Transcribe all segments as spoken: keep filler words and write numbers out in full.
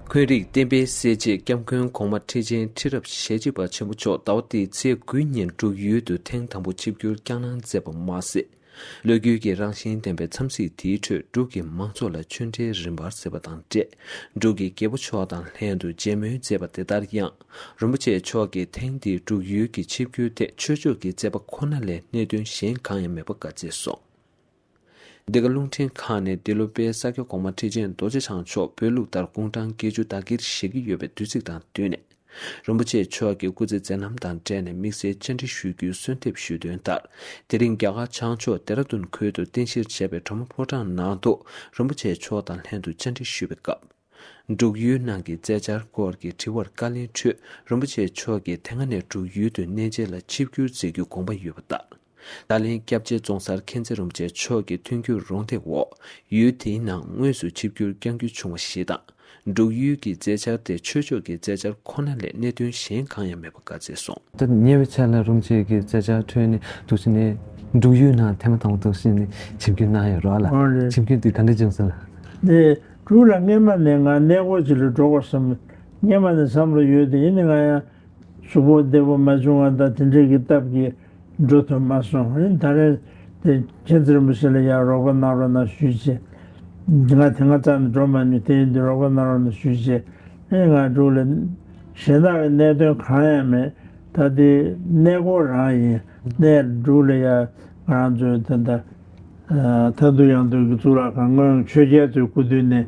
འཁོན་རིགས་བསྟན་པའི་གསལ་བྱེད་སྐྱབས་མགོན་གོང་མ་ཁྲི་ཆེན་ཁྲི་རབས་ཞེ་གཅིག་པ་ཆེན་པོ་མཆོག་ཟླ་བ་འདིའི་ཚེས་དགུའི་ཉིན་འབྲུག་ཡུལ་དུ་ཐེངས་དང་པོ་ཆིབས་བསྒྱུར་བསྐྱངས་གནང་མཛད་པ་མ་ཟད། ལོ་རྒྱུས་ཀྱི་རང་བཞིན་ལྡན་པའི་འཚམས་གཟིགས་དེའི་ཁྲོད་འབྲུག་གི་མང་ཚོགས་ལ་ཆོས་འབྲེལ་རིམ་པར་མཛད་པ་དང་འབྲེལ། འབྲུག་གི་རྒྱལ་པོ་མཆོག་དང་ལྷན་དུ་མཇལ་མོལ་མཛད་པ་དེ་ལྟར་ཡང་། རིན་པོ་ཆེ་མཆོག་གིས་ཐེངས་འདིའི་འབྲུག་ཡུལ་གྱི་ཆིབས་བསྒྱུར་དེ་ཆོས་ཕྱོགས་ཀྱི་མཛད་པ་ཁོ་ན་ལས་གནད་དོན་གཞན་གང་ཡང་མེད་པ་བཀའ་སྩལ་སོང་། འདི་ག་རླུང་འཕྲིན་ཁང་ནས་འདི་ལོ་དཔལ་ས་སྐྱ་གོང་མ་ཁྲི་ཆེན་རྡོ་རྗེ་འཆང་མཆོག་བོད་ལུགས་ལྟར་དགུང་གྲངས་བརྒྱད་ཅུ་དག་གིར་བཞེས་ཀྱི་ཡོད་པའི་དུས་ཚིགས་དང་བསྟུན་ནས། རིན་པོ་ཆེ་མཆོག་གི་སྐུ་ཚེ་མཛད་རྣམ་དང་འབྲེལ་ནས་དམིགས་བསལ་བཅར་འདྲི་ཞུ་རྒྱུའི་གསོལ་འདེབས་ཞུས་དོན་ལྟར། དེ་རིང་རྒྱ་གར་བྱང་ཕྱོགས་ལྡེ་ར་ལྡུན་ཁུལ་དུ་རྟེན་གཞིར་བྱས་པའི་གྲོ་མ་ཕོ་བྲང་ནང་དུ་རིན་པོ་ཆེ་མཆོག་དང་ལྷན་དུ་བཅར་འདྲི་ཞུས་པའི་སྐབས། འབྲུག་ཡུལ་ནང་གི་མཛད་འཆར་སྐོར་གྱི་དྲི་བར་བཀའ་ལན་ཁྲོད་རིན་པོ་ཆེ་མཆོག་གིས་དེ་སྔ་ནས་འབྲུག་ཡུལ་དུ་གནས་མཇལ་ལ་ཆིབས་བསྒྱུར་མཛད་རྒྱུའི་དགོངས་པ་ཡོད་པ་ལྟར། ད་ལན་སྐྱབས་རྗེ་རྫོང་སར་མཁྱེན་བརྩེ་རིན་པོ་ཆེ་མཆོག་གི་མཐུན་འགྱུར་རོགས་འདེགས་འོག་ཡུལ་དེའི་ནང་དངོས་སུ་ཆིབས་བསྒྱུར་བསྐྱང་རྒྱུ་བྱུང་བ་ཞིག་དང་། འབྲུག་ཡུལ་གྱི་མཛད་འཆར་དེ་ཆོས་ཕྱོགས་ཀྱི་མཛད་འཆར་ཁོ་ན་ལས་གནད་དོན་གཞན་གང་ཡང་མེད་པ་བཀའ་སྩལ་སོང་། ད་ཉེ་བའི་ཆར་ལ་རིན་པོ་ཆེ་གི་མཛད་འཆར་ཁྲོད་ནས་འདུག་ཕྱིན་ནས་འབྲུག་ཡུལ་ནང་ཐེངས་མ་དང་པོ་འདུག་ཕྱིན་ནས་ཆིབས་བསྒྱུར་གནང་ཡོད་རེད་བ་ལ། ཨོ་རེད། ཆིབས་བསྒྱུར་དེ་ག་འདྲ་བྱུང་སོང་ལ། དེ་འབྲུག་ལ་སྔས་མ་ནས་ང་གནས་སྐོར་ཅིག་ལ་འགྲོ་དགོས་བསམ། སྔས་མ་ནས་བསམ་བློ་ཡོད་དེ་ཡིན་ནའི་ང་ཡང་གཟུགས་པོ་བདེ་པོ་མ་བྱུང་བ་དང་དེ་འདྲའི་གི་སྟབས་ཀྱིས་འགྲོ་ཐུབ་མ་སོང་། ཨ་ནི་ད་རེས་དེ་མཁྱེན་བརྩེ་རིན་པོ་ཆེ་ལ་ཡང་རོགས་པ་གནང་རོགས་གནང་ཞུས་བྱས། ང་དེ་སྔ་རྩ་ནས་འགྲོ་མ་མྱོང་། དེ་ཡིན་དུས་རོགས་པ་གནང་རོགས་གནང་ཞུས་བྱས། ཨེ་ང་འབྲུག་ལ་གཞན་དག་གི་གནད་དོན་གང་ཡང་མེད། ད་དེ་གནས་སྐོར་རང་ཡིན། གནས་འབྲུག་ལ་ཡང་ང་རང་ཚོའི་ད་ལྟ་མཐའ་འདུལ་ཡང་འདུལ་གྱི་གཙུག་ལག་ཁང་སྔོན་ཆོས་རྒྱལ་ཚོའི་སྐུ་དུས་ནས་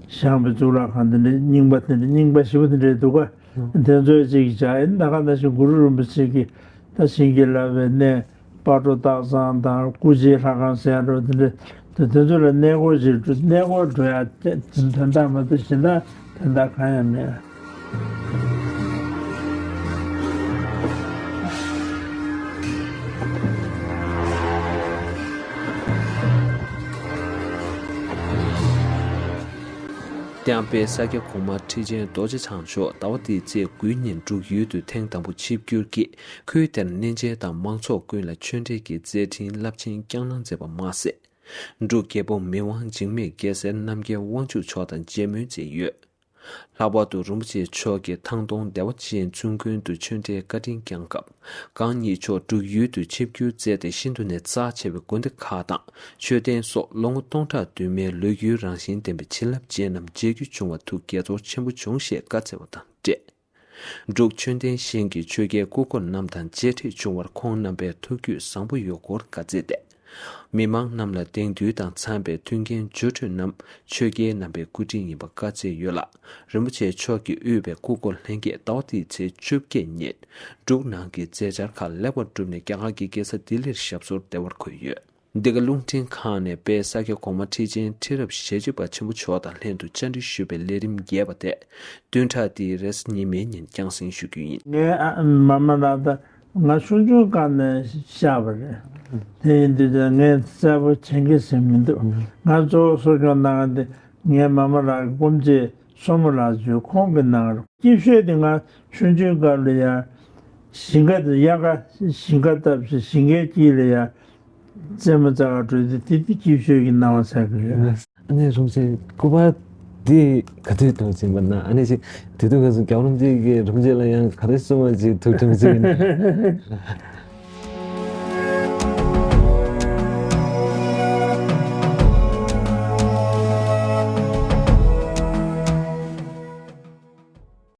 བཞེངས་པའི་གཙུག་ལག་ཁང་དེ་འདྲ་རྙིང་པ་དེ་འདྲ་རྙིང་པ་ཞེ་པོ་དེ་འདྲ་འདུག་ག་དེ་ཚོའི་གཅིག་བྱས། ཨེ་ད་ག་ནང་བཞིན་གུ་རུ་རིན་པོ་ཆེ་གི་ད་བྱིན་གྱིས་བརླབས་པའི་གནས། སྤ་རོ་སྟག་ཚང་དང་སྐུ་རྗེས་ལྷ་ཁང་ཟེར་འགྲོ་དེ་འདྲ་དེ་དེ་ཚོ་ལ་གནས་སྐོར་ཞིག་འགྲོ། གནས་སྐོར་འགྲོ་ཡ་དེ་དོན་དག་མ་གཏོགས་གཞན་དག་དོན་དག་གང་ཡང་མེད། དེ་ཡང་དཔལ་ས་སྐྱ་གོང་མ་ཁྲི་ཆེན་རྡོ་རྗེ་འཆང་མཆོག་ཟླ་བ་འདིའི་ཚེས་དགུའི་ཉིན་འབྲུག་ཡུལ་དུ་ཐེངས་དང་པོ་ཆིབས་བསྒྱུར་གྱིས། ཁུལ་དེར་གནས་མཇལ་དང་མང་ཚོགས་ཀུན་ལ་ཆོས་འབྲེལ་གྱི་མཛད་འཕྲིན་རླབས་ཆེན་བསྐྱངས་གནང་མཛད་པ་མ་ཟད། འབྲུག་རྒྱལ་པོ་མི་དབང་འཇིགས་མེད་རྒྱལ་མཚན་རྣམ་རྒྱལ་དབང་ཕྱུག་མཆོག་དང་མཇལ་མོལ་མཛད་ཡོད། ལྷག་པར་དུ་རིན་པོ་ཆེ་མཆོག་གིས་ཐང་སྟོང་བདེ་བ་ཅན་ཚུན་དགོན་དུ་ཆོས་འབྲེལ་བཀའ་དྲིན་བསྐྱངས་སྐབས། གང་ཉིད་མཆོག་འབྲུག་ཡུལ་དུ་ཆིབས་བསྒྱུར་མཛད་དེ་ཤིན་ཏུ་ནས་རྩ་ཆེ་བའི་དགོན་སྡེ་ཁག་དང་མཆོད་རྟེན་སོགས་ལོ་ངོ་སྟོང་ཕྲག་བདུན་མའི་ལོ་རྒྱུས་རང་བཞིན་ལྡན་པའི་བྱིན་རླབས་ཅན་རྣམས་མཇལ་རྒྱུ་བྱུང་བ་ཐུགས་དགྱེས་ཚོར་ཆེན་པོ་བྱུང་ཞེས་བཀའ་སྩལ་བ་དང་འབྲེལ། འབྲུག་ཆོས་ལྡན་ཞིང་གི་ཆོས་རྒྱལ་སྐུ་འཁོར་རྣམས་དང་མཇལ་འཕྲད་བྱུང་བར་ཁོང་རྣམ་པའི་ཐུགས་རྒྱུད་བཟང་པོ་ཡོད་སྐོར་བཀའ་སྩལ་ཏེ། མི་མང་རྣམས་ལ་དེང་དུས་དང་འཚམས་པའི་མཐུན་རྐྱེན་སྦྱོར་སྤྲོད་རྣམས་ཆོས་རྒྱལ་རྣམ་པའི་སྐུ་དྲིན་ཡིན་པ་བཀའ་སྩལ་ཡོད་ལ། རིན་པོ་ཆེ་མཆོག་གིས་དབུས་པའི་སྐུ་འཁོར་ལྷན་རྒྱས་ཟླ་བ་འདིའི་ཚེས་བཅོ་བརྒྱད་ཉིན་འབྲུག་ནང་གི་མཛད་འཆར་ཁག་ལེགས་པར་གྲུབ་ནས་རྒྱ་གར་གྱི་རྒྱལ་ས་ལྡི་ལིར་ཞབས་སོར་བདེ་བར་འཁོད་ཡོད། འདི་ག་རླུང་འཕྲིན་ཁང་ནས་དཔལ་ས་སྐྱ་གོང་མ་ཁྲི་ཆེན་ཁྲི་རབས་ཞེ་གཅིག་པ་ཆེན་པོ་མཆོག་དང་ལྷན་དུ་བཅར་འདྲི་ཞུས་པའི་ལས་རིམ་རྒྱས་པ་དེ་བདུན་ཕྲག་འདིའི་རེས་གཟའ་ཉི་མའི་ཉིན་རྒྱང་སྲིང་ཞུ་རྒྱུ་ཡིན། ངའི་ཨ་མ་མ་ལགས་ད་ང་ཆུང་ཆུང་སྒང་ནས་ཤར་བ་རེད། དེ་ཡིན་དུས་ད་ངས་གསལ་པོ་མཁྱེན་གྱི་ཟིན་མི་འདུག་ང་གཙོ་བོ་གསོ་སྐྱོང་གནང་མཁན་དེ་ངའི་མ་མ་ལགས་ཀྱི་སྐུ་མཆེད་སོ་མོ་ལགས་ཚོས་ཁོང་གིས་གནང་རོགས། སྐྱིད་ཤོས་དེ་ང་ཆུང་ཆུང་སྐབས་ལ་ཡང་ཞིང་ཁ་དེ་དབྱར་ཁ་ཞིང་ཁ་བཏབ་ཞིང་ཁའི་དཀྱིལ་ལ་ཡང་རྩེད་མོ་རྩེ་གར་འགྲོ་དུས་དེ་དེ་སྐྱིད་ཤོས་ཀྱི་སྣང་བ་འཆར་གྱི་ཡོད། ཨ་ནི་རིན་པོ་ཆེ་སྐུ་པར་འདི་ག་དུས་ཐོན་ཟིན་པ་ན། ཨ་ནི་ཅིག་དེ་དུས་ཁ་སང་རྒྱལ་བ་རིན་པོ་ཆེ་གིས་རིན་པོ་ཆེ་ལ་ཡང་ག་རེ་གསུངས་པ་ཅིག་ཐུགས་དྲན་ཅིག་ཡིན།